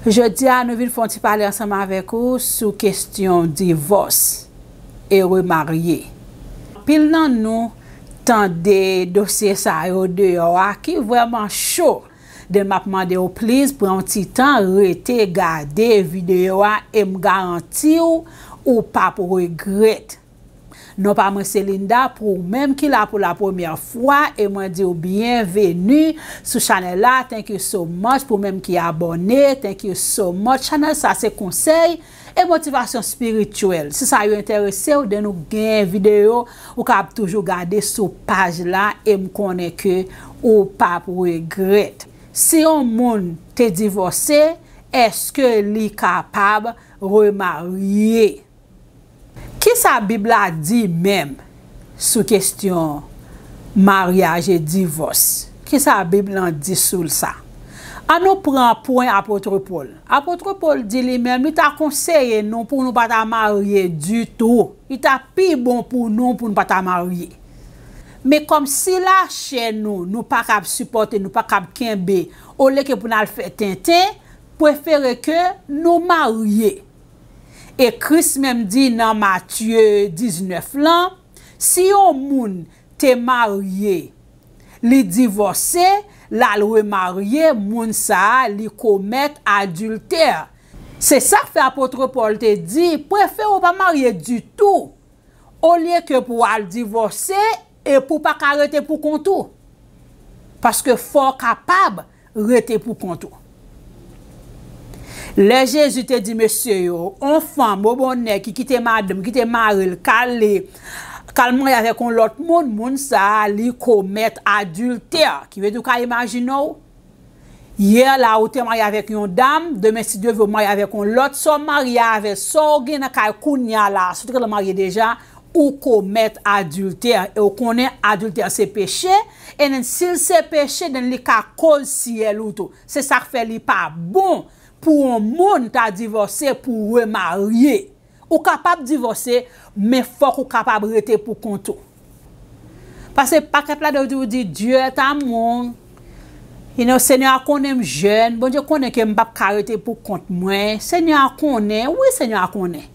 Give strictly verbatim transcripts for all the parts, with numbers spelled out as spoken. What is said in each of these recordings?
Jodi a, nou vin fè yon ti pale ansanm avèk ou sou kesyon divòs e remarye. Anpil nan nou tande dosye sa yo deyò a ki vrèman cho. Den m ap mande w, please, pran yon ti tan, rete gade videyo a e m garanti w, ou p ap regrèt. Non pa mwen se Linda, pou ou menm ki la pou la premyè fwa, e mwen di w byenveni sou chanèl la. Thank you so much pou ou menm ki abòne, thank you so much. Chanèl sa se konsèy e motivasyon espirityèl. Si sa yo enterese w, den nou gen videyo ou kab toujou gade sou paj la e m konnen ke ou p ap regrèt. Si yon moun te divòse, èske li kapab remarye? Kisa Bib la di menm sou kesyon maryaj e divòs? Kisa Bib lan di sou sa? An nou pran pwen apot Pòl. Apot Pòl di li menm, li ta konseye nou pou nou pa ta marye ditou. Li ta pi bon pou nou pou nou pa ta marye. Men kòm si lachè nou, nou pa kab sipòte, nou pa kab kenbe, olye ke pou n al fè tenten, prefere ke nou marye. E Kris menm di nan Matye diznèf lan, si yon moun te marye, li divòse, l al remarye, moun sa a, li komèt adiltè. Se sa k fè apot Pòl te di, prefere w pa marye ditou, olye ke pou w al divòse e pou w pa ka rete pou kont ou. Paske fò w kapab rete pou kont ou. Lè Jezi te di mesye yo, on fanm oubyen on nèg ki kite madanm, kite mari l, k al, k al marye avèk on lòt moun, moun sa a, li komèt adiltè. Ki vle di w ka imajine w, yè la ou te marye avèk yon dam, demen si Dye vle ou marye avèk on lòt, sa w marye avè, sa w gen nan kay kounye a la, si w te gentan marye deja, ou komèt adiltè. E w konnen adiltè se peche, e then si l se peche, then li ka koz syèl ou tou. Se sa k fè li pa bon pou yon moun ta divòse pou remarye. Ou kapab divòse, men fòk ou kapab rete pou kont ou. Paske pakèt ladan yo di, ou di, Dieu est amour. You know, Senyè a konnen m jèn, Bondye konnen ke m p ap ka rete pou kont mwen. Senyè a konnen, wi, Senyè a konnen.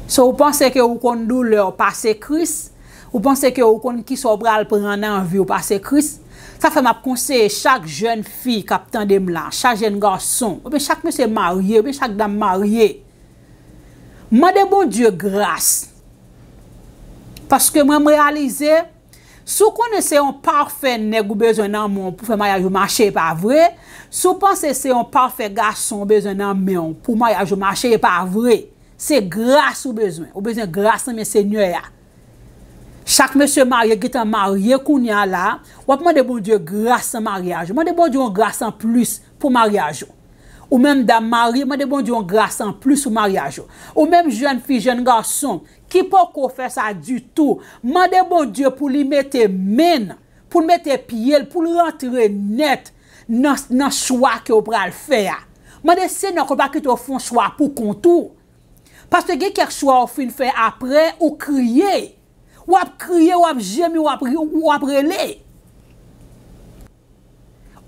So, ou panse ke ou konn doulè w pase Kris? Ou panse ke ou konn kisa w pral pran nan vi w pase Kris? Sa fè m ap konseye chak jèn fi k ap tande m la, chak jèn gason, oubyen chak mesye marye, oubyen chak dam marye. Mande Bondye gras. Paske mwen, m reyalize, si w konnen se yon pafè nèg ou bezwen nan men w pou fè maryaj ou mache, e pa vre. Si w panse se yon pafè gason ou bezwen nan men w pou maryaj ou mache, e pa vre. Se gras ou bezwen. Ou bezwen gras nan men Senyè a. Chak mesye marye, gentan marye kounye a la, w ap mande Bondye gras nan maryaj ou. Mande Bondye yon gras anplis pou maryaj ou. Ou menm dam marye, mande Bondye yon gras anplis pou maryaj ou. Ou menm jèn fi, jèn gason, ki poko fè sa ditou, mande Bondye pou li mete men l, pou l mete pye l, pou l rantre nèt nan, nan chwa ke w pral fè a. Mande Senyè a pou l pa kite w fè yon chwa pou kont ou. Paske gen kèk chwa ou fin fè apre, ou kriye. W ap kriye, w ap jemi, w ap ri, w ap rele.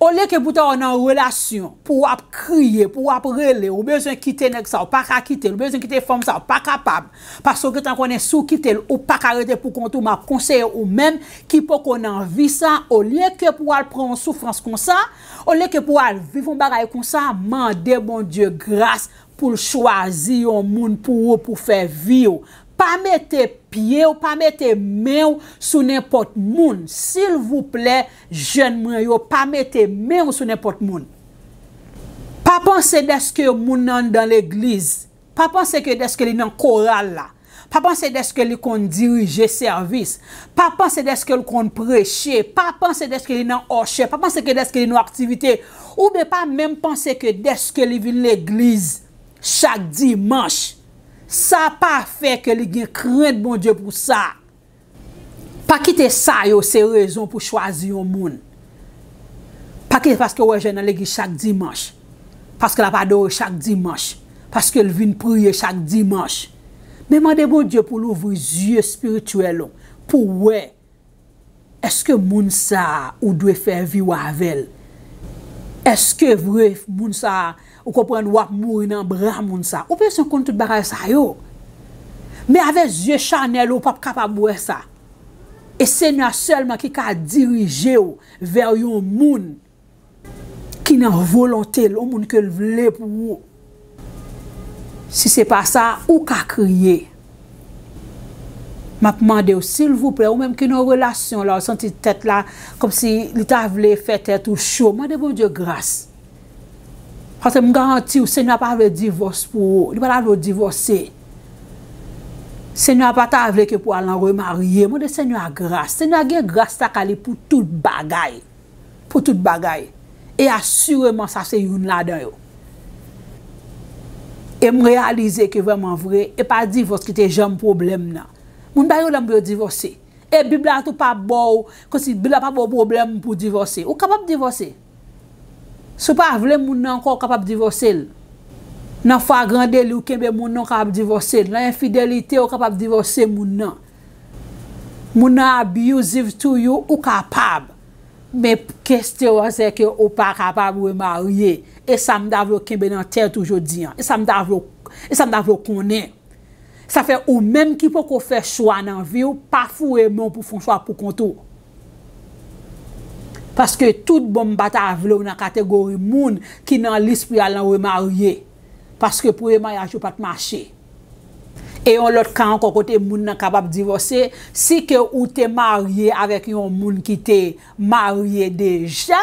Olye ke pou ta w nan relasyon, pou w ap kriye, pou w ap rele, ou bezwen kite nèg sa, ou pa ka kite l, ou bezwen kite fanm sa, ou pa kapab. Paske w gentan konnen si w kite l, ou pa ka rete pou kont ou, m ap konseye ou menm ki poko nan vi sa, olye ke pou w al pran yon soufrans konsa, olye ke pou w al viv yon bagay konsa, mande Bondye gras pou l chwazi yon moun pou ou, pou fè vi w. Pa mete pye w, pa mete men w sou nenpòt moun. Silvouplè, jèn mwen yo, pa mete men w sou nenpòt moun. Pa panse dèske moun nan anndan legliz, pa panse ke dèske li nan koral la, pa panse dèske li konn dirije sèvis, pa panse dèske l konn preche, pa panse dèske li nan òchè, pa panse ke dèske li nan aktivite, oubyen pa menm panse ke dèske li vin legliz chak dimanch. Sa pa fè ke li gen krent Bondye pou sa. Pa kite sa yo se rezon pou chwazi yon moun. Pa kite paske w wè jèn nan legliz chak dimanch, paske l ap adore chak dimanch, paske l vin priye chak dimanch. Men mande Bondye pou l ouvri zye espirityèl ou, pou w wè èske moun sa a ou dwe fè vi w avè l. Èske vre moun sa a, ou konprann, w ap mouri nan bra moun sa a? Ou bezwen konn tout bagay sa yo. Men avèk zye chanèl ou p ap kapab wè sa. E Senyè a sèlman ki ka dirije w vè yon moun ki nan volonte l, yon moun ke l vle pou ou. Si se pa sa, ou ka kriye. M ap mande w, silvouplè, ou menm ki nan relasyon la, ou santi tèt la kòmsi li ta vle fè tèt ou cho, mande Bondye gras. Paske m garanti w, Senyè a pa vle divòs pou ou. Li pa ta vle w divòse. Senyè a pa ta vle ke pou al nan remarye. Mande Senyè a gras. Senyè a gen gras lakay li pou tout bagay. Pou tout bagay. E asireman sa se youn ladan yo. E m reyalize ke vrèman vre, e pa divòs ki te janm pwoblèm nan. Moun pa gen pwoblèm pou yo divòse. E Bib la tou pa ba w, kòmsi Bib la pa ba w pwoblèm pou divòse. Ou kapab divòse. Si w pa vle moun nan ankò, ou kapab divòse l. Nan flagran deli, ou kenbe moun nan, ou kapab divòse l. Nan enfidelite, ou kapab divòse moun nan. Moun nan abusive to you, ou kapab. Men kesyon an se ke ou pa kapab remarye. E sa m ta vle w kenbe nan tèt ou jodi an. E sa m ta vle w, e sa m ta vle w konnen. Sa fè ou menm ki poko fè chwa nan vi w, pa foure men w pou fè yon chwa pou kont ou. Paske tout bon m pa ta vle w nan kategori moun ki nan lis pou y al nan remarye. Paske premye maryaj yo pa t mache. E yon lòt ka ankò kote moun nan kapab divòse, si ke ou te marye avèk yon moun ki te marye deja,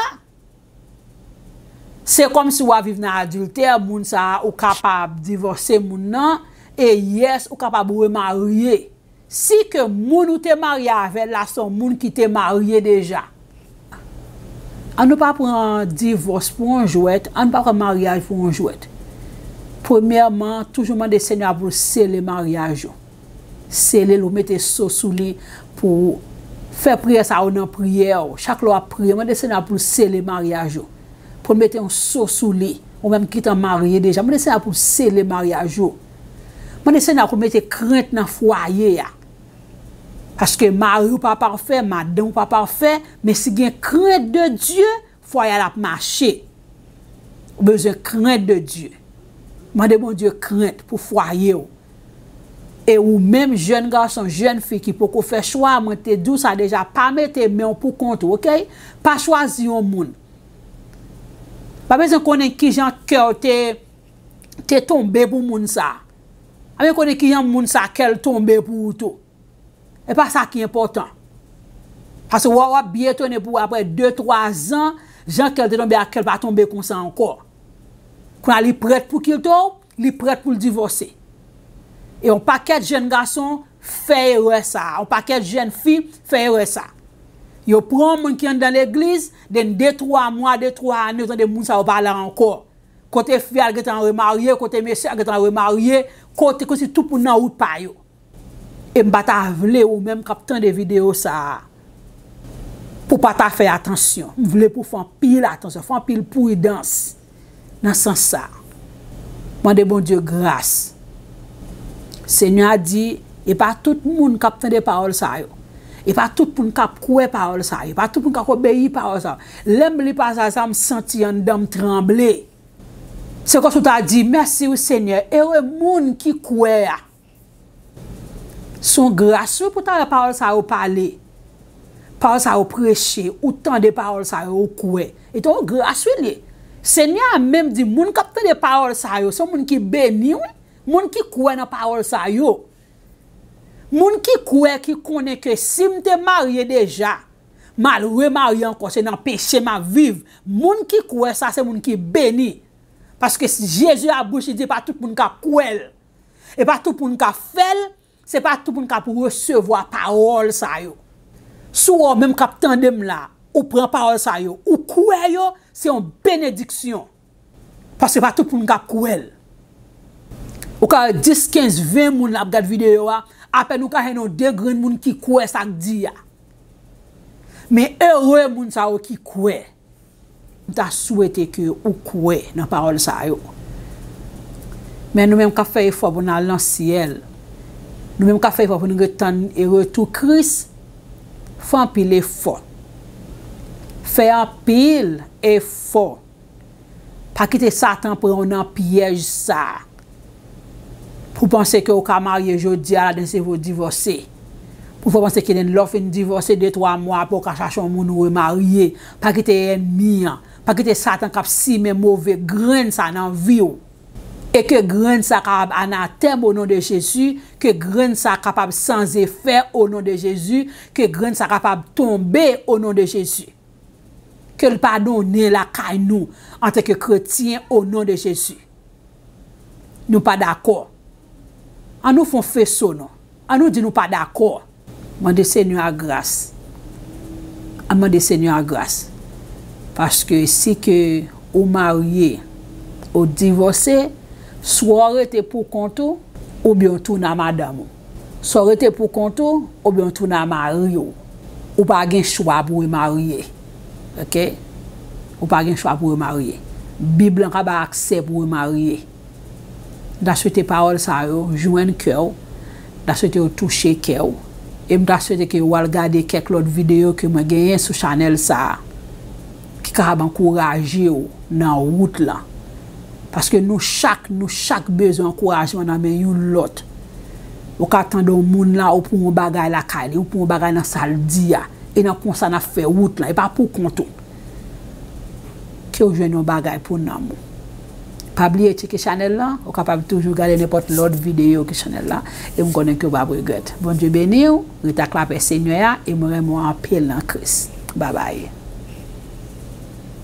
se kòmsi w ap viv nan adiltè, moun sa a ou kapab divòse moun nan, e yes, ou kapab remarye. Si ke moun ou te marye avè l la se yon moun ki te marye deja. An nou pa pran divòs pou yon jwèt, an nou pa pran maryaj pou yon jwèt. Premyèman, toujou mande Senyè a pou l sele maryaj ou. Sele l, ou mete so sou li pou fè priyè sa yo nan priyè w. Chak lè w ap priye, mande Senyè a pou l sele maryaj ou. Pou l mete yon so sou li. Ou menm ki t an marye deja, mande Senyè a pou l sele maryaj ou. Mande Senyè a pou l mete krent nan fwaye a. Paske mari w pa pafè, madanm w pa pafè, men si gen krent de Dye, fwaye a l ap mache. Ou bezwen krent de Dye. Mande Bondye krent pou fwaye w. E ou menm, jèn gason, jèn fi ki poko fè chwa, mwen te di w sa deja, pa mete men w pou kont ou, oke? Pa chwazi yon moun. Pa bezwen konnen kijan kè w te, te tonbe pou moun sa. Pa bezwen konnen kijan moun sa kè l tonbe pou ou tou. E pa sa ki enpòtan. Paske w ap byen etone pou apre de, twa zan, jan kè l te tonbe a, kè l pa tonbe konsa ankò. Kounye a li prèt pou kite w, li prèt pou l divòse. E yon pakèt jèn gason fè erè sa a, yon pakèt jèn fi fè erè sa a. Yo pran yon moun ki anndan legliz, then de, twa mwa, de, twa ane, ou tande moun sa yo pa la ankò. Kote fi a gentan remarye, kote mesye a gentan remarye, kote, kòmsi tout moun nan wout pa yo. E m pa ta vle ou menm k ap tande videyo sa a, pou w pa ta fè atansyon. M vle pou w fè anpil atansyon, fè anpil pridans nan sans sa a. Mande Bondye gras. Senyè a di, e pa tout moun k ap tande pawòl sa yo. E pa tout moun k ap kwè pawòl sa yo. E pa tout moun k ap obeyi pawòl sa yo. Lè m li pawòl sa, sa m santi anndan m tranble. Se kòmsi w ta di, mèsi wi Senyè, ere moun ki kwè a. Se yon gras wi pou ta wè pawòl sa yo pale. Pawòl sa yo preche, ou tande pawòl sa yo, ou kwè. E te yon gras wi li ye. Senyè a menm di, moun k ap tande pawòl sa yo, se moun ki beni wi. Moun ki kwè nan pawòl sa yo. Moun ki kwè, ki konnen ke si m te marye deja, m al remarye ankò, se nan peche m ap viv. Moun ki kwè sa, se moun ki beni. Paske Jezi a bouch li di, e pa tout moun k ap kwè l. E pa tout moun k ap fè l, se pa tout moun k ap resevwa pawòl sa yo. Si w menm k ap tande m la, ou pran pawòl sa yo, ou kwè yo, se yon benediksyon. Paske pa tout moun k ap kwè l. Ou ka wè dis, kenz, ven moun ap gad videyo a, apèn ou ka jwenn yon de grenn moun ki kwè sa k di a. Men ere moun sa yo ki kwè. M ta swete ke ou kwè nan pawòl sa yo. Men nou menm k ap fè efò pou n al nan syèl, nou menm k ap fè efò pou n ret tann e retou Kris, fè anpil efò. Fè anpil efò. Pa kite Satan pran w nan pyèj sa a. Pou w panse ke w ka marye jodi a, ladan se pou w divòse. Pou w fè w panse ke lè w fin divòse, de, twa mwa apre, w ka chache yon moun ou remarye. Pa kite ènmi an, pa kite Satan k ap simen move grenn sa nan vi w. E ke grenn sa kapab anatèm o non de Jezi, ke grenn sa kapab san zefè o non de Jezi, ke grenn sa kapab tonbe o non de Jezi. Ke l pa donnen lakay nou antanke kretyen o non de Jezi. Nou pa dakò. An nou fè yon feso non. An nou di nou pa dakò. Mande Senyè a gras. An mande Senyè a gras. Paske si ke ou marye, ou divòse, swa w rete pou kont ou, oubyen w tounen a madanm ou. Swa w rete pou kont ou, oubyen w tounen a mari w. Ou pa gen chwa pou w remarye. Oke? Ou pa gen chwa pou w remarye. Bib lan ka ba aksè pou w remarye. M ta swete pawòl sa yo jwenn kè w. M ta swete yo touche kè w. E m ta swete ke w al gade kèk lòt videyo ke mwen genyen sou chanèl sa a, ki kapab ankouraje w nan wout lan. Paske nou chak, nou chak bezwen ankourajman nan men youn lòt. Ou ka tande yon moun la, ou pran yon bagay lakay li, ou pran yon bagay nan sa l di a. E nan konsa n ap fè wout lan, e pa pou kont ou. Ke w jwenn yon bagay pou nanm ou. Pa bliye tcheke chanèl lan, ou kapab toujou gade nenpòt lòt videyo ki chanèl la, e m konnen ke w p ap regrèt. Bondye beni w, rete ak lapè Senyè a, e mwen renmen w anpil nan Kris. Babay.